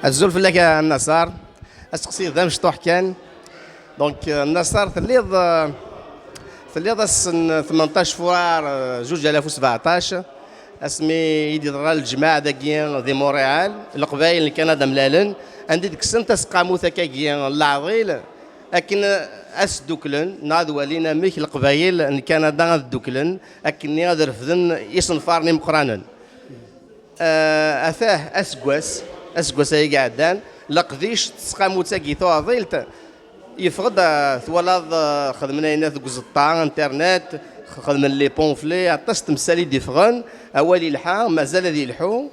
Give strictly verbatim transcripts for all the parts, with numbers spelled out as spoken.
Azul fell-ak a Nnaṣer. Aseqsi d amecṭuḥ kan. Donc, euh, Nnaṣer, telliḍ, euh, telliḍ ass n tmenṭac furar, euh, zuǧ alaf u sbeɛṭac, asmi i d-yeḍra lǧemɛa dagi di Montréal, Leqbayel n Kanada mlalen, anda i d-kksen taseqqamut akkagi n leɛḍil, akken ad sduklen, neɣ ad walin amek Leqbayel n Kanada ad dduklen, akkenni ad refden isenfaren imeqqranen. Eh, atah aseggas, aseggas ay iɛeddan, leqdic n tseqqamut-agi tuɛḍilt, yeffeɣ-d, eh, twalaḍ, eh, xedmen ayen deg uẓeṭṭa, internet, xedmen les pamphlets, aṭas n temsal i d-iffɣen, awal ilḥa, mazal ad ilḥu,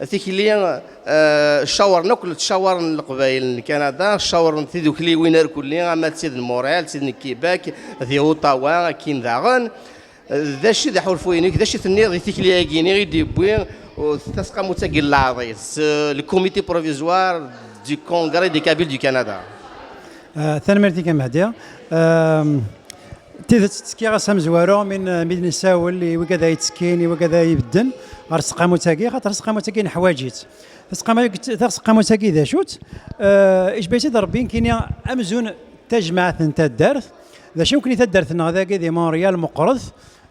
tikli, eh, cawren akk, ttcawaren Leqbayel n Kanada, cawren tidukliwin irkelli, ama d tid n Montréal, d tid n Québec, di Ottawa, akkin daɣen. D acu i d aḥulfu-inek, d acu i tenniḍ i tikli-agi-nni i d-yewwi, uh, taseqqamut-agi n leɛḍil, s, le comité provisoire du Congrès des Kabyles du Canada? Ah, tanemmirt-ik a Mehdi. Ahm, tidet, ttekkiɣ-as amezwaru mi n- mi d-nessawel i wigad ay yettekkin, i wigad ay ibedden ɣer tseqqamut-agi, xaṭer taseqqamut-agi neḥwaǧ-itt. Taseqqamut- taseqqamut-agi d acu-tt? Ah, ijba-tt-id Rebbi, nekkini amzun tajmaɛt n taddart. D acu nekkni taddart-nneɣ dagi di Montréal meqqret,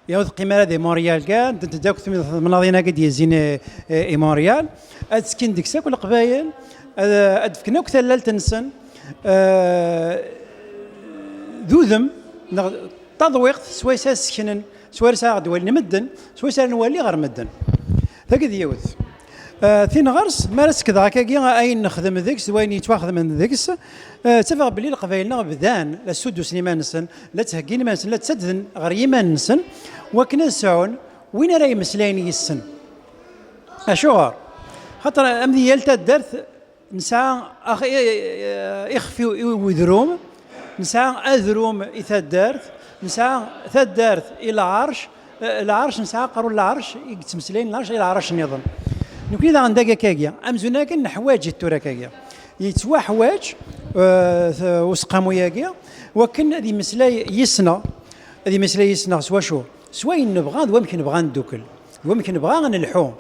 ur teqqim ara di Montréal kan, ddant-d akk temnaḍin-agi d-yezzin i, i, i Montréal, ad ttekkin deg-s akk Leqbayel, ad, ad d-fken akk tallalt-nsen, eh, d udem neɣ d taḍwiqt swayes ara seknen, swayes ara ɣ-d-walin medden, swayes ara nwali ɣer medden. Tagi d yiwet. Eh, tin ɣer-s, mi ara sekdeɣ akkagi ayen nexdem deg-s d wayen yettwaxedmen deg-s, eh, ttafeɣ belli Leqbayel-nneɣ bdan la ssuddusen iman-nsen, la ttheggin iman-nsen, la ttadden ɣer yiman-nsen, wakken ad sɛun win ara yemmeslayen yis-sen. Acuɣer? Xaṭer am di yal taddart nesɛa ax- i- i- ixef i i udrum, nesɛa adrum i taddart, nesɛa taddart i lɛerc, eh, lɛerc, nesɛa aqerru n lɛerc i yettmeslayen lɛerc i lɛerc nniḍen. Nekni daɣen d agakagi, amzun akken neḥwaǧ-it tura akkagi. Yettwaḥwaǧ, eh, t- useqqamu-agi wakken ad yemmeslay yis-neɣ, ad yemmeslay yis-neɣ s wacu? S wayen nebɣa d wamek nebɣa ad neddukel, d wamek nebɣa ad nelḥu.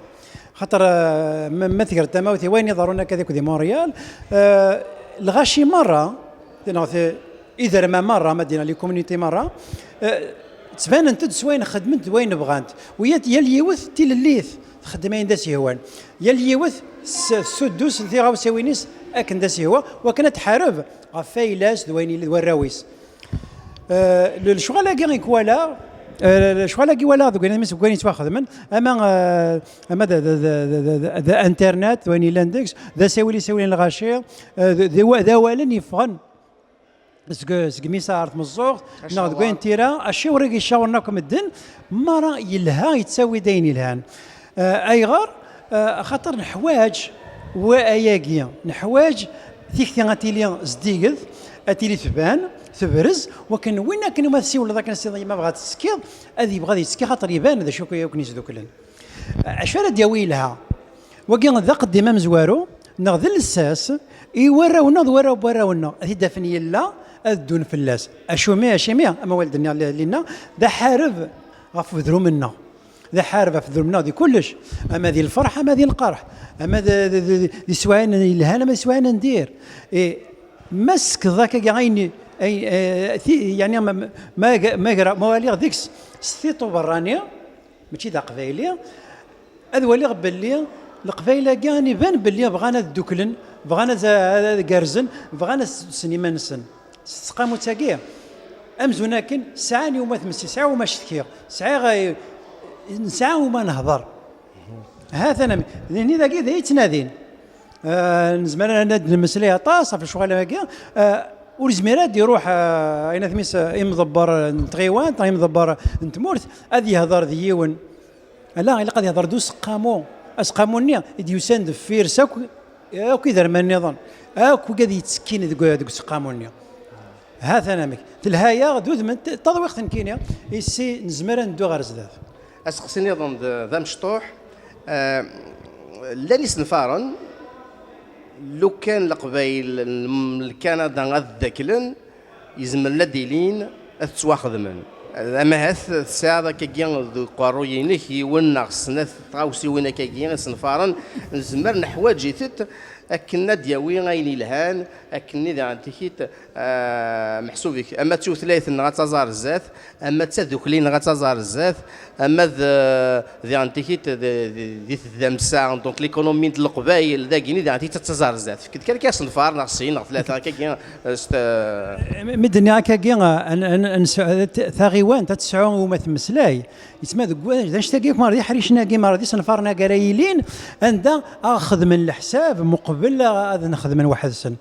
Xaṭer, eh, ma ma tger tamawt i wayen iḍerrun akka akk di Montréal, eh, lɣaci merra, neɣ t- iderma merra, ma d-iniɣ les communautés merra, eh, ttbanent-d s wayen xeddment d wayen bɣant. U yal yal yiwet d tilellit, txeddem ayen d as-yehwan. Yal yiwet s- tessuddus tiɣawsiwin-is akken d as-yehwa, wakken ad tḥareb ɣef ayla-s d wayen yellan d warraw-is. Eh, le- lecɣal-agi i kwalaɣ, eh, lecɣal-agi walaɣ deg wayen, deg wayen yettwaxedmen, ama, eh, ama d, d, d, d, d, d internet, d wayen yellan deg-s, d asawi, d asawi n lɣaci, eh, d, d, wa- d awalen yeffɣen seg, seg misa ɣer tmeẓẓuɣt, neɣ deg wayen tira, aciwer i yeccawen akk medden, mara yelha, yettawi-d ayen yelhan. Eh, ayɣer? Eh, axaṭer neḥwaǧ wa ayagi, neḥwaǧ tikti ad tili zdiget, ad tili tban, tebrez, wakken win akken ma tessiwleḍ akken s-, ma bɣa tettekkiḍ, ad yebɣa ad yettekki, xaṭer iban d acu akk i ken-isduklen. Eh, acu ara d-yawi yelha? Wagi d aqeddim amezwaru, neɣ d lsas i warraw-nneɣ d warraw n warraw-nneɣ, ad t-id-afen yella, ad ddun fell-as. Acumi, acimi, amawal d-nniɣ li- linna, d aḥareb ɣef udrum-nneɣ. D aḥareb ɣef udrum-nneɣ di kullec, ama di lferḥ, ama di lqerḥ, ama d, d, d, d iswayen yelhan, ama d iswayen n dir. I, ma sekkeḍ akkagi ayen, ay, eh, ti- yani, ma, ma, ma, ma gra- ma waliɣ deg-s s tiṭ uberrani, mačči d aqbayli, ad waliɣ belli Leqbayel-agi ad iban belli bɣan ad dduklen, bɣan ad, ad gerrzen, bɣan ad ssuddsen iman-nsen. S tseqqamut-agi, amzun akken sɛan i uma tmessi, sɛiɣ uma cetkiɣ, sɛiɣ, eh, nesɛa uma nehḍer. Ha-t-an am-, d nitni dagi d ay ttnadin. Eh, nezmer ad d-nemmeslay aṭas ɣef lecɣal-agi. Eh, ur yezmir ad d-iruḥ, eh, ayen atmis, eh, imḍebber n tɣiwant, neɣ imḍebber n tmurt, ad yehḍer d yiwen. Ala, ilaq ad yehḍer d useqqamu. Aseqqamu-nni i d-yusan deffir-s akk, akk iderman nniḍen. Akk wigad yettekkin deg, deg useqqamu-nni. Ha-t-an amek. Telha-yaɣ d udem n t- taḍwiqt nekkini, issi nezmer ad neddu ɣer zdat. Aseqsi nniḍen d, d amecṭuḥ. Eh, llan isenfaren, lukan Leqbayel n Lkanada ad ddaklen, yezmer la d-ilin ad ttwaxedmen. Amahat tesɛiḍ akkagi deg uqerruy-inek yiwen neɣ snat tɣawsiwin akkagi isenfaren, nezmer neḥwaǧ-itent akken ad d-yawi ayen ilhan, akken-nni diɣen tikit, ah, meḥsub-ik, ama d tutlayt-nneɣ ad taẓ ar zdat, ama d tadukli-nneɣ ad taẓ ar zdat, ama d, eh, diɣen tikit d, d, di tdamsa, donc l'économie n Leqbayel, dagi-nni diɣen tikit ad taẓ ar zdat. Fket kan akka asenfar neɣ sin neɣ tlata akkagi, eh, s t-, eh, Mi d-nniɣ akkagi, eh, n-, n-, n-, t-, taɣiwant ad tesɛu uma temmeslay, yettma deg wa-, d annect-agi akk merra d iḥricen-agi merra d isenfaren-agi ara yilin, anda ad xedmen leḥsab meqbel ad nexdem weḥd-sen.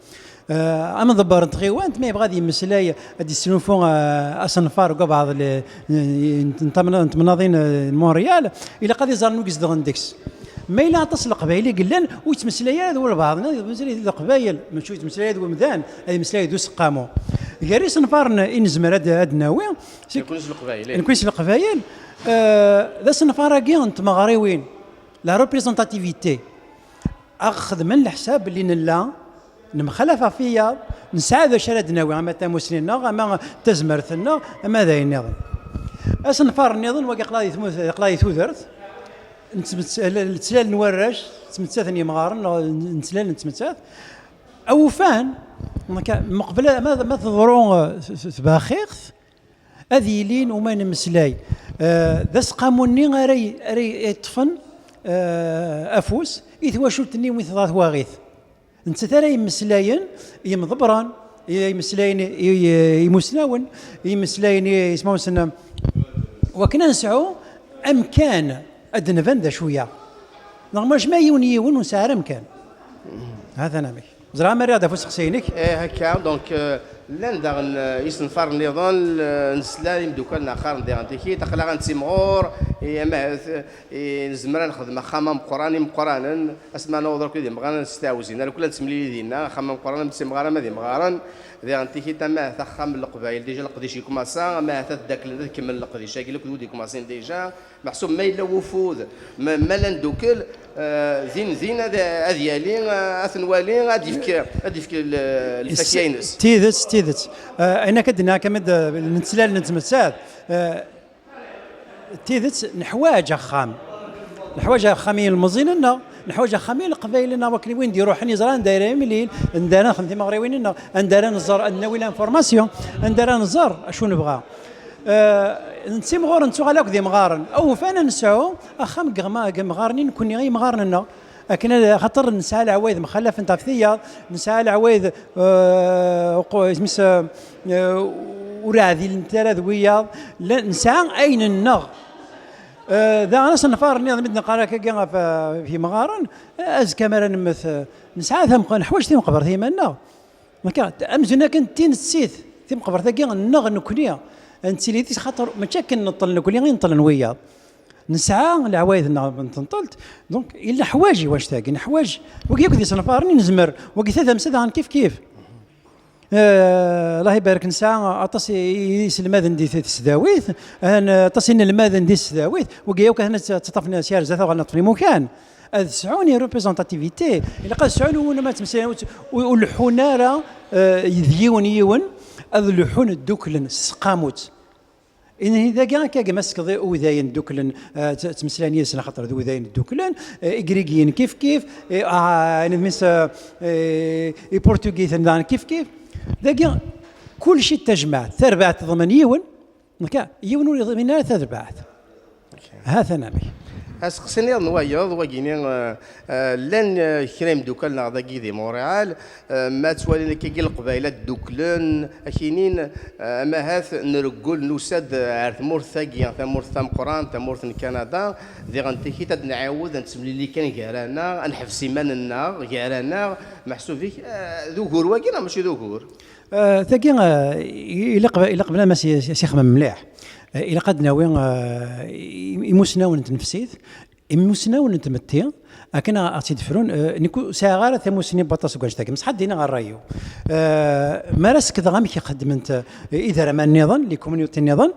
Eh, amḍebber n tɣiwant, ma yebɣa ad yemmeslay, ad yesnulfu, eh, asenfar deg wabɛaḍ le-, n, n, n temnaḍin, eh, n Montréal, ilaq ad iẓer anwa i izedɣen deg-s. Ma yella aṭas n Leqbayel i yellan, ur yettmeslay ara d walbeɛḍ, neɣ yettmeslay d Leqbayel, mačči ur yettmeslay ara d wemdan, ad yemmeslay d useqqamu. Gar isenfaren i nezmer ad, ad d-nawi, seg Nekni s Leqbayel, eh. Nekni s Leqbayel, eh, d asenfar-agi n tmeɣriwin, la représentativité. Ad xedmen leḥsab belli nella nemxalaf ɣef wiyaḍ, nesɛa d acu ara d-nawi, ama d tamusni-nneɣ, ama d tazmert-nneɣ, ama d ayen nniḍen. Asenfar nniḍen, wagi aql-aɣ di tmut-, aql-aɣ di tudert, nettmett-, l-, lettlal n warrac, ttmettaten yemɣaren, neɣ n-, lettlal n tmettat. Awufan, meqbel ma, ma teḍru, eh, t-, t-, tbaxixt, ad yilin uma nemmeslay, eh, d aseqqamu-nni ara y-, ara yeṭṭfen, eh, afus i twacult-nni umi teḍra twaɣit. Nettat ara yemmeslayen i yimḍebbren, i yemmeslayen i, i, i imusnawen, i yemmeslayen i ismawen-nsen, wakken ad nesɛu amkan ad d-nban d acu-ya. Neɣ ma jmaɛ yiwen yiwen ur nesɛi ara amkan. Hatan amek. Ẓriɣ ma rriɣ-d ɣef useqsi-inek. Eh, akka, donc, euh, llan daɣen, euh, isenfaren nniḍen, euh, nesla imeddukal-nneɣ qqaren diɣen tikit, aql-aɣ ad nettimɣur, eh, amahat, eh, nezmer ad nexdem axxam ameqqran imeqqranen, asmi ara naweḍ akk d imeɣranen s teɛwzin, ara kul ad nettemlili dinna, axxam ameqqran am d timɣar ama d imɣaren, diɣen tikit, amahat axxam n Leqbayel, déjà leqdic yekmasa, amahat ad ddaklen ad kemmlen leqdic-agi, lekud ur d-yekmasin déjà, Meḥsub ma yella wufud, ma, ma la neddukel, eh, din, din ad, ad yali, eh, ad t-nwali, ad yefk, ad yefk l-, lfakya-ines. Tidet, tidet. Eh, ayen akka d-nniɣ, kama d, nettlal nettmettat, eh, tidet, neḥwaǧ axxam. Neḥwaǧ axxam i yilmeẓyen-nneɣ, neḥwaǧ axxam i leqbayel-nneɣ, wakken win d-iruḥen yeẓra anda ara yemlil, anda ara nexdem timeɣriwin-nneɣ, anda ara nẓer, ad nawi l'information, anda ara nẓer acu nebɣa. Eh, nettimɣur, nettuɣal akk d imɣaren. Awufan ad nesɛu axxam deg iɣma-, deg imɣaren i nekkni, i imɣaren-nneɣ. Akken ad, axaṭer nesɛa leɛwayed mxallafent ɣef tiyaḍ, nesɛa leɛwayed, eh, uqu-, isem-is, eh, ur ɛdilent ara d wiyaḍ. La, nesɛa ayen-nneɣ. Eh, daɣen asenfar-nni, mi d-neqqar akkagi ɣef, eh, ɣef yimɣaren, eh, azekka mi ara nemmet, eh, nesɛa tamq-, neḥwaǧ timeqbert i yiman-nneɣ. Akka, amzun akken d tinessit, timeqbert-agi nneɣ nekkni, ad nettili di-s, xaṭer mačči akken neṭṭel nekkni i neṭṭlen wiyaḍ. Nesɛa leɛwayed-nneɣ n tenṭelt, donc, i neḥwaǧ i wannect-agi, neḥwaǧ, wagi akk d isenfaren i nezmer, wagi tadamsa daɣen kif kif. Eh, Allah ibarek, nesɛa aṭas i, i, iselmaden di t-, tesdawit, eh, aṭas inelmaden di tesdawit, wagi akk aten-, ttaṭṭafen s ar zdat, uɣalen ṭṭfen imukan. Ad sɛun i représentativité, ilaq ad sɛun win ma ttmeslayen ur, ur leḥḥun ara, eh, d yiwen yiwen, ad leḥḥun dduklen s tseqqamut. Ihi dagi akka, ma teskeḍ i udayen dduklen, eh, tt-, ttmeslayen yid-sen, axaṭer d udayen dduklen, eh, Igrigiyen kif kif, eh, ah, ayen d mis, eh, eh, Iportugiten daɣen kif kif. Dagi, kulci d tajmaɛt, tarbaɛt teḍmen yiwen, nekka, yiwen ur yeḍmin ara tarbaɛt. Hatan amek. Aseqsi nniḍen wayeḍ, wagini, eh, eh, llan, eh, kra imdukal-nneɣ dagi di Montréal, eh, ma ttwalin akkagi Leqbayel ad dduklen, akinin, eh, amahat nreggel nusa-d ar tmurt-agi, tamurt tameqqrant, tamurt n Kanada, diɣen tikit ad nɛiwed ad nettemlili kan gar-aneɣ, ad neḥbes iman-nneɣ gar-aneɣ, meḥsub-ik, eh, d ugur wagi neɣ mačči d ugur? Eh, tagi, eh, ilaq, ilaq bnadem ad s-, s-, s-ixemmem mliḥ. Eh, ilaq ad d-nawi, eh, i-, imusnawen n tnefsit, imusnawen n tmetti, akken a, a tt-id-frun, eh, nekk ur sɛiɣ ara tamusni n waṭas deg wanect-agi, mṣeḥ ad d-iniɣ ṛṛay-iw. Eh, mi ara sekdeɣ amek i xeddment, eh, iderman nniḍen, les communautés nniḍen,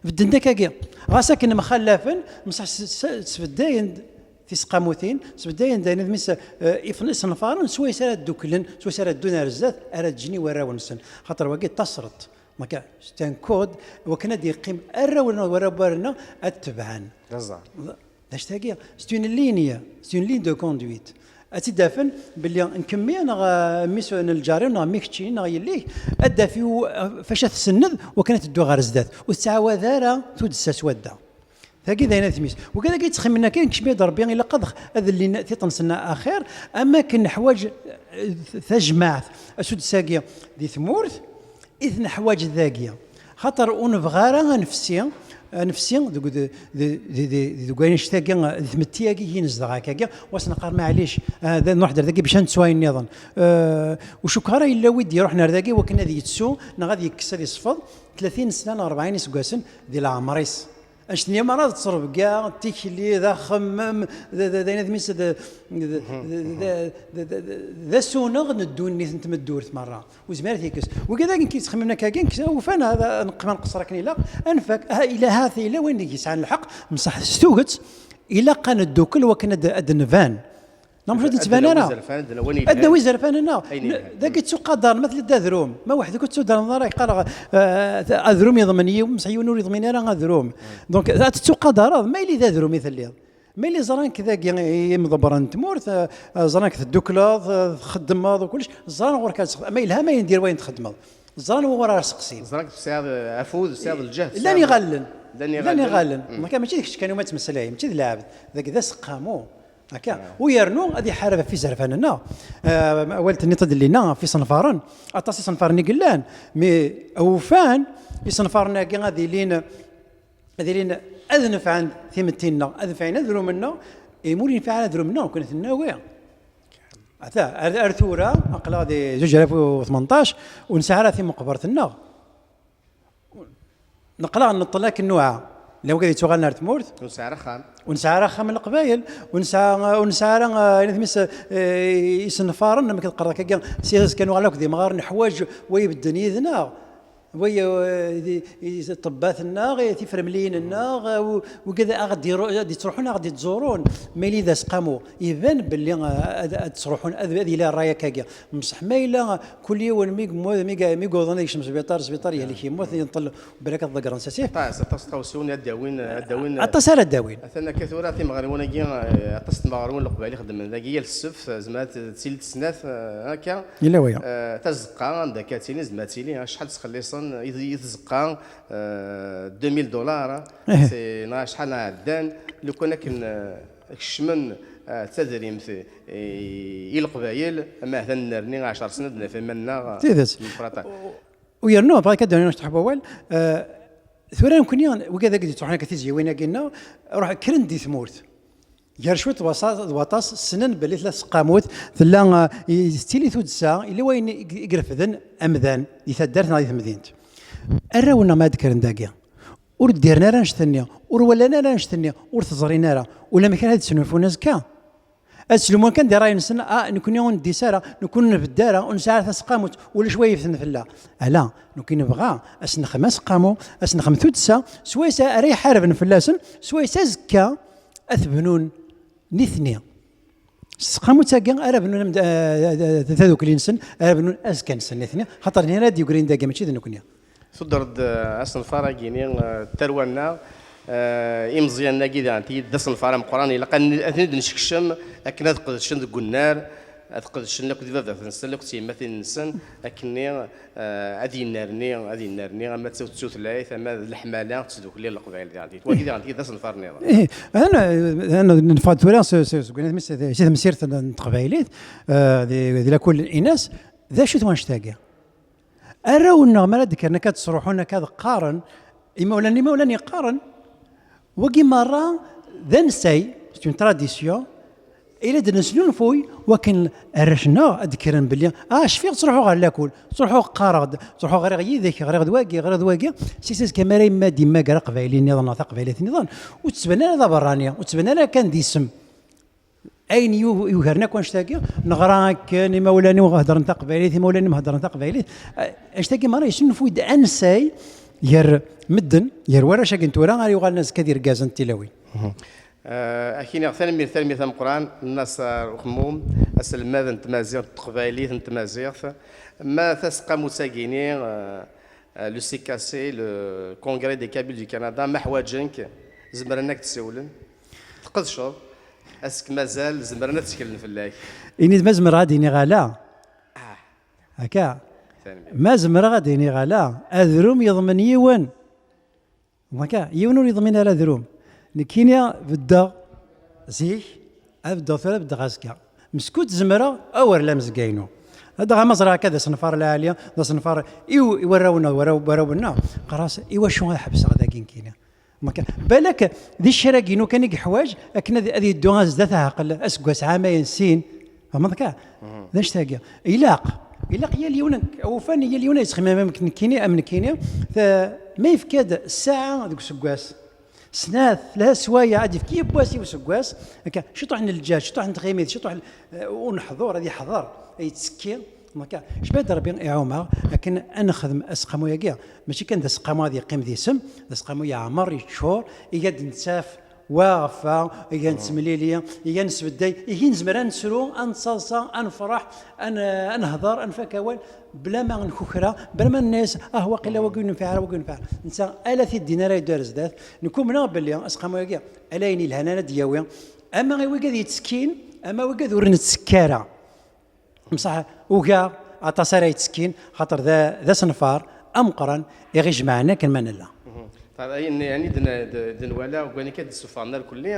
bedden-d akkagi. Ɣas akken mxallafen, mṣeḥ s-, s-, sbeddayen-d tiseqqamutin, sbeddayen-d ayen d mis, eh, ifen-, isenfaren, swayes ara dduklen, swayes ara ddun ar zdat, ara ǧǧen i warraw-nsen. Xaṭer wagi d tasreḍt. Donc, c'est un code, wakken ad d-yeqqim arraw-nneɣ d warraw-nneɣ ad tebɛen. D acu tagi? C'est une ligne, c'est une ligne de conduite. Ad tt-id-afen belli nkemmi neɣ, eh, mmi-s n lǧar-iw neɣ mmi keččini neɣ yelli-k, ad d-taf i-, fac ad tsenned wakken ad teddu ɣer zdat. Ur tettɛawad ara tuddsa s wadda. Tagi d ayen ad tmis. Wigad-agi yettxemmimen akka, kecmi-d Rebbi, ilaq ad, ad llin tiṭ-nsen axir, am akken neḥwaǧ, eh, tajmaɛt, asuddes-agi di tmurt, i t-neḥwaǧ dagi. Xaṭer ur nebɣa ara ad nefsi, ad nefsi deg, deg, deg, deg, deg wayen annect-agi, di tmetti-agi i nezdeɣ akkagi, was neqqar maɛlic, eh, d, nruḥ-d ar dagi bac ad nettu ayen nniḍen. Eh, ur cukkeɣ ara yella wi d-iruḥen ar dagi wakken ad yettu, neɣ ad yekkes, ad isfeḍ tlatin sna neɣ rebɛin iseggasen di leɛmer-is. Annect-nni merra d ttrebga, d tikli, d axemmem, d, d, d ayen admis, d, d, d, d, d, d, d, d asuneɣ n ddunit n tmeddurt merra. Ur yezmir ad t-yekkes. Wigad-agi nekk yettxemmimen akkagi, nekk ufan ad, ad neqqim ad nqeṣṣer akken ilaq, ad nfak. Ah, ila, ha-t-a yella wayen deg yesɛan lḥeqq, mṣeḥ s tuget, ilaq ad neddukel wakken ad, ad d-nban. Neɣ mačči ad d-nettban ara. Ad nawi izerfan-nneɣ. Dagi ttuqadaren, ma tella d adrum, ma weḥd-k ur tettudreḍ ara, yeqqar, eh, adrum yeḍmen yiwen, mseḥ yiwen ur yeḍmin ara adrum. Donc, ad tettuqadareḍ, ma yella d adrum i telliḍ. Ma yella ẓran-k dagi imḍebbren n tmurt, eh, ẓran-k teddukleḍ, eh, txeddmeḍ u kullec, ẓran ɣur-k ad txeddmeḍ. Ma yelha ma yendir wayen txeddmeḍ. Ẓran wuɣur ara seqsin. Ẓran-k tesɛiḍ afud, tesɛiḍ lǧehd, llan iɣallen. Llan iɣallen. Donc, mačči d kečč kan umi ad tmeslay, mačči d lɛebd. Dagi d aseqqamu. Akka. U yernu ad iḥareb ɣef izerfan-nneɣ. Eh, awal tenniḍ-d llinna ɣef isenfaren. Aṭas isenfaren i yellan, mi awufan isenfaren-agi ad ilin, ad ilin ad nefɛen timetti-nneɣ, ad nefɛen adrum-nneɣ, imi ur yenfiɛ ara adrum-nneɣ, nekkni ad t-nawi. Ata, ar, ar tura, aql-aɣ di zuǧ alaf u tmenṭac, ur nesɛi ara timeqbert-nneɣ. Neqqel-aɣ neṭṭel akken nuɛa. Llan wigad yettuɣalen ar tmurt. Ur nesɛi ara axxam. Ur nesɛi ara axxam n Leqbayel. Ur nesɛi, ur nesɛi ara, eh, ayen tmis, eh, isenfaren, amek ad qqareɣ akkagi, si azekka nuɣal akk d imɣaren, neḥwaǧ wa ibedden yid-neɣ. Wa, eh, di, i, ṭṭebbat-nneɣ, eh, tifremliyin-nneɣ, eh, u-, wigad aɣ-d-iru-, ad d-ittruḥun, aɣ-d-ittẓurun. Ma yili d aseqqamu, iban belli, eh, ad, ad ttruḥun, ad, ad yili ṛṛay akkagi. Mseḥ ma yella kul yiwen mi yemmut, mi, mi yuḍen ad yekcem sbiṭar, sbiṭar yehlek yemmut, yenṭel, balak ad ḍeggren s asif. Aṭas, aṭas n tɣawsiwin ad d-awin, ad d-awin. Aṭas ara d-awin. Atan akka tura timeɣriwin-agi, eh, aṭas n tmeɣriwin n Leqbayel i xeddmen dagi yal ssebt, eh, zemrent ad tilint snat, eh, akka. Yella waya. Eh, tazeqqa, anda akka ad tili, zemrent ad tili, eh, acḥal ttxelliṣen i, i tzeqqa, eh, deux mille dollars, eh, c'est, neɣ acḥal ɛeddan, lukan akken, eh, kecmen, eh, tadrimt i, i Leqbayel, ama atan nnerni ɛecṛ sna ad naf iman-nneɣ, eh, tidet. Nefraṭa. U yernu, bɣiɣ ad d-awin acṭuḥ n wawal, eh, tura nekkni, wigad-agi d-yettruḥun akka tizyiwin-agi-nneɣ, ruḥ, kkren-d di tmurt. Gar cwiṭ d waṭas, d waṭas, ssnen belli tella tseqqamut, tella, eh, i, tettili tuddsa, yella wayen i, i irefden amdan di taddart neɣ di temdint. Arraw-nneɣ ma ad kkren dagi, ur ddiren ara annect-nni, ur walan ara annect-nni, ur t-ẓrin ara, ulamek ara ad snulfun azekka. Ad slumun kan di ṛṛay-nsen, ah, nekkni ur neddis ara, nekkni ur nbedd ara, ur nesɛi ara taseqqamut, ulac wa yeften fell-aɣ. Ala, nekkni nebɣa ad s-nexdem aseqqamu, ad s-nexdem tuddsa, swayes ara iḥarben fell-asen, swayes azekka ad t-bnun nitni. S tseqqamut-agi ara bnun amd-, eh, tadukli-nsen, ara bnun azekka-nsen nitni, xaṭer nitni ara d-yegrin dagi, mačči d nekkni. Tudreḍ-d, eh, asenfar-agi-ni, eh, tarwa-nneɣ, eh, imeẓyanen-agi daɣen, d asenfar ameqqran, ilaq ad n-, ad ten-id-nsekcem akken ad qedcen deg unnar, ad qedcen akked baba-tsen, akked tyemmatin-nsen, akkenni, eh, ad yennerni, ad yennerni, ama d tutlayt, ama d leḥmala, d tdukli n Leqbayel daɣen. Wagi daɣen, d asenfar nniḍen. Ih, ana, ana neffeɣ-d tura s, s, seg, si temsirt n, n teqbaylit, eh, di, di lakul Inas, d acu-t wanect-agi? Arraw-nneɣ mi ara d-kkren akka ad ttruḥun akka ad qqaren, imawlan, imawlan yeqqaren, wagi merra d ansay, c'est une tradition, i la d-nesnulfuy wakken arrac-nneɣ ad d-kkren belli, ah, cfiɣ ttruḥuɣ ɣer lakul, ttruḥuɣ qqareɣ-d, ttruḥuɣ ɣriɣ yid-k, ɣriɣ d wagi, ɣriɣ d wagi, si azekka mi ara yemma d-yemmager aqbayli nniḍen neɣ taqbaylit nniḍen, ur tettban ara d aberrani, ur tettban ara kan d isem. Ayen yu-, yugaren akk annect-agi, neɣra akken, imawlan-iw heddren taqbaylit, imawlan-im heddren taqbaylit. Eh, annect-agi merra yesnulfuy-d ansay gar medden, gar warrac-agi n tura ara yuɣalen azekka d irgazen d tilawin. Mhm. Eh, ad k-iniɣ tanemmirt, tanemmirt tameqqrant, Naṣer Uxemmum, aselmad n tmaziɣt, n teqbaylit n tmaziɣt. Ma taseqqamut-agi-ni, eh, Euh, le C K C, le Congrès des Kabyles du Canada, ma ḥwaǧen-k, zemren ad k-d-siwlen. Tqedceḍ, ass-k mazal, zemren ad tteklen fell-ak. Ini-d ma zemreɣ ad d-iniɣ ala. Ah. Akka. Tanemmirt. Ma zemreɣ ad d-iniɣ ala, adrum yeḍmen yiwen. Akka, yiwen ur yeḍmin ara adrum. Nekkini beddeɣ zik, ad beddeɣ tura, beddeɣ azekka. Meskud zemreɣ, awer la mezgaynu. Dɣa ma ẓriɣ akka d asenfar lɛali, d asenfar i, i warraw-nneɣ, warraw, warraw-nneɣ, qqar-as, iwacu ad ḥebseɣ dagi nekkini? Maka, balak d icrag-inu kan i yeḥwaǧ akken ad, ad yeddu ar zdat aɛqel aseggas ɛamayen sin. Tfehmeḍ ka? D anect-agi. Ilaq, ilaq yal yiwen, awufan yal yiwen ad yettxemmim am nekkini, am nekkini. Ta-, ma yefka-d ssaɛa deg useggas, snat, tlata sswayeɛ ad yefk yiwwas i useggas, akka, ciṭuḥ n lǧehd, ciṭuḥ n tɣimit, ciṭuḥ n, eh, uneḥḍur, ad yeḥḍer, ad yettekki. Maka, jbad Rebbi iɛumeɣ akken ad nexdem aseqqamu-agi. Mačči kan d aseqqamu ad yeqqim d isem, d aseqqamu yeɛmer, yeččur, iga d-nettaf wa ɣef wa, iga nettemlili, iga nesbedday, iga nezmer ad nesru, ad nettaḍsa, ad nefreḥ, ad n-, ad nehder, ad nfak awal, bla ma nkukra, bla ma nenna-yas, ah, waqila wagi ur yenfiɛ ara, wagi ur yenfiɛ ara. Netta, ala tiddin ara yeddu ar zdat. Nekk umneɣ belli aseqqamu-agi, ala ayen yelhan ara d-yawi, ama i wigad yettekkin, ama wigad ur nettekki ara. Msaḥ, ugaɣ aṭas ara yettekkin, xaṭer d a-, d asenfar ameqqran i ɣ-ijemɛen akken ma nella. Ṭayeb, ayen, yani, d-, d-, d-nwala, deg wayen akka d-ssufɣen irkelli,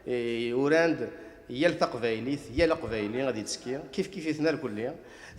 i, uran-d yal taqbaylit, yal aqbayli ad yettekki, kif kif-iten irkelli.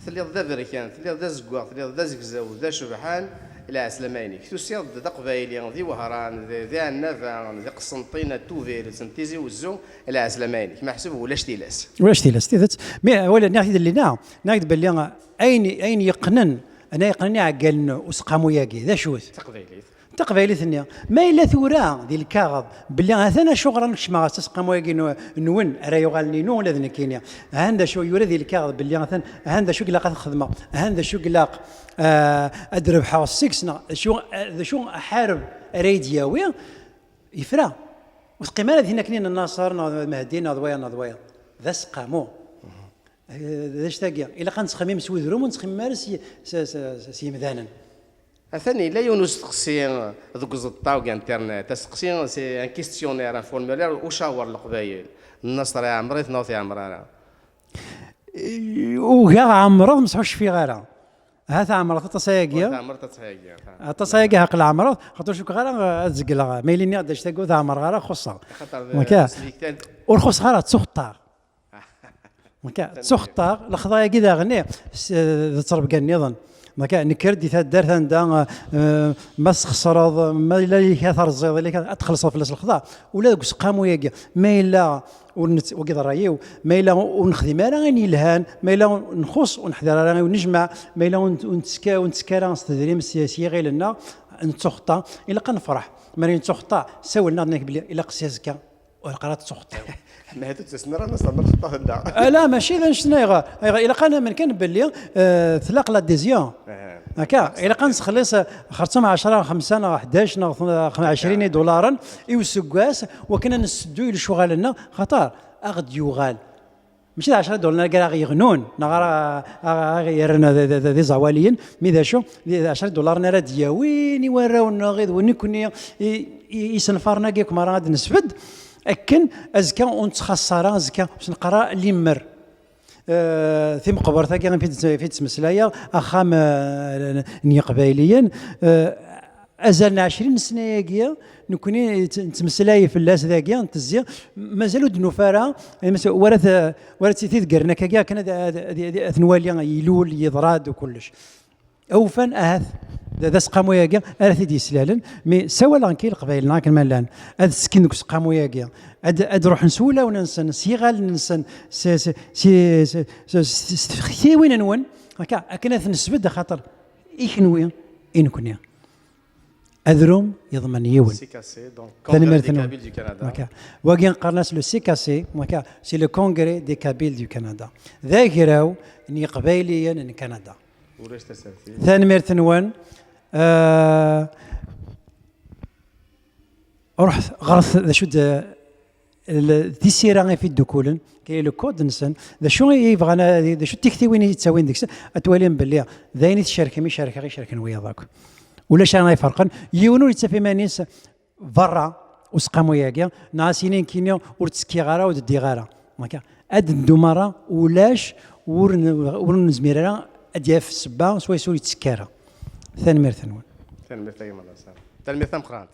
Telliḍ d aberkan, telliḍ d azeggaɣ, telliḍ d azegzaw, d acebḥan, lɛeslama-inek. Tusiḍ-d d aqbayli, di Wehran, di, di Ɛennaba, di Qsenṭina, Tubiret, n Tizi Wezzu, lɛeslama-inek. Meḥsub ulac tilas. Ulac tilas, tidet. Mi, wala, nniɣ-t-id llinna, nniɣ-d belli ayen, ayen yeqqnen, ana yeqqnen iɛeggalen n useqqamu-agi, d acu-t? Taqbaylit. Taqbaylit-nni. Ma yella tura di lkaɣeḍ belli atan acuɣer ad nekcem ɣer useqqamu-agi n-, nwen, ara yuɣalen inu ula d nekkini. Han d acu yura di lkaɣeḍ belli atan, han d acu i ilaq ad xedmeɣ, han d acu i ilaq, ah, ad rebḥeɣ seg-s, neɣ d acu, d acu aḥareb ara yi-d-yawi, yefra. Ur teqqim ara din akken i Naṣer, neɣ d Mehdi, neɣ d wayeḍ, neɣ d wayeḍ. D aseqqamu. Eh, d acu-tagi? Ilaq ad nettxemmim s wedrum, ur nettxemmim ara s y-, s, s, s, s yemdanen. Atan yella yiwen usteqsi deg uẓeṭṭa deg internet. Asteqsi, c'est un questionnaire, un formulaire, ucawer Leqbayel. Nnaṣer iɛemmer-it neɣ ur t-iɛemmer ara? Eh, ugaɣ ɛemreɣ, mseḥ ur cfiɣ ara. Ha tɛemreḍ aṭas ayagi. Ur tɛemreḍ aṭas ayagi, ha. Aṭas ayagi, aql ɛemreɣ, xaṭer ur cukkeɣ ara ad zegleɣ. Ma yili nniɣ-d acu-tagi ur tɛemreɣ ara, xuṣṣeɣ. Axaṭer d-, waka, smektan-d. Ur xuṣṣeɣ ara, ttuxeṭṭaɣ. Akka, ttuxeṭṭaɣ, lexḍa-agi daɣen, eh, s-, d ttrebga nniḍen. Akka, nekker-d di taddart anda, eh, ma tesxeṣreḍ, ma yella yella terẓiḍ, yella ad txellṣeḍ fell-as lexḍa. Ula deg useqqamu-agi, ma yella ur nett-, wagi d ṛṛay-iw, ma yella ur nexdim ara ayen yelhan, ma yella nxuṣ ur neḥdir ara i unejmaɛ, ma yella ur nett-, ur nettekka, ur nettekka ara s tedrimt s, s yiɣil-nneɣ, nettuxeṭṭa, ilaq ad nefṛeḥ. Mi ara nettuxeṭṭa, sawlen-aɣ-d nekk belli ilaq si azekka. Ur qqar ad tettuxeṭṭiḍ. Ma ur tettasen ara, ma tessneḍ ad txeṭṭaḍ anda. Ah, la, mačči d annect-nni ayɣer. Ayɣer, ilaq ad namen kan belli, eh, tlaq l'adhésion. Aha. Akka, ilaq ad nessexlis, eh, xerṣum ɛecra, xemsa neɣ ḥdac neɣ tn-, ɛecrin idularen i useggas, wakken ad nessedduy lecɣal-nneɣ, xaṭer, ad ɣ-d-yuɣal. Mačči d ɛecra idularen ara ɣ-yeɣnun, neɣ ara, ara, ara ɣ-yerren d, d, d, d iẓawaliyen, mi d acu, d ɛecra idularen ara d-yawin i warraw-nneɣ, i d win nekkni, i, i, isenfaren-agi akk merra ad d-nesbedd, akken azekka ur nettxaṣṣa ara, azekka ur s-neqqar ara limmer. Eh, timeqbert-agi i fi d-, fi d-ttmeslayeɣ, axxam, eh, n Yiqbayliyen, eh, azal n ɛecrin n ssna-agi, nekkni tt-, nettmeslay fell-as dagi, ntezzi, mazal ur d-nufi ara, eh, mas-, wara t-, wara t-, tidgren akkagi akken ad, ad, ad, ad, ad t-nwali ilul, yeḍra-d u kullec. Awufan, ahat, d, d aseqqamu-agi ara t-id-yeslalen, mi sawaleɣ nekk i Leqbayel-nneɣ akken ma llan, ad ttekkin deg useqqamu-agi, ad, ad ruḥen s wulawen-nsen, s yiɣallen-nsen, s, s, s, s, s, s tfektiwin-nwen, akka, akken ad t-nesbedd, axaṭer i kenwi, i nekni. Adrum yeḍmen yiwen. C K C, donc, Congrès des Kabyles du Canada. Tanemmirt-nwen. Wagi qqaren-as le C K C, waka, c'est le Congrès des Kabyles du Canada. D agraw n Yiqbayliyen n Kanada. Ulac tasertit. Tanemmirt-nwen. Euh, ruḥet, ɣret d acu d, l-, tisira i fi ddukulen, quel est le code-nsen, d acu i bɣan, d acu tiktiwin i yettawin deg-sen, ad twalim belli d ayen i tcerkem, i cerkeɣ, i cerken wiyaḍ akk. Ulac ara iferqen, yiwen ur yettaf iman-is berra useqqamu-agi, neɣ as-yini nekkini ur ttekkiɣ ara, ur d-ddiɣ ara. Akka, ad neddu merra, ulac ur n-, ur nezmir ara ad d-yaf ssebba swayes ur yettekki ara. Tanemmirt-nwen. Tanemmirt a gma Laṣar. Tanemmirt tameqqrant.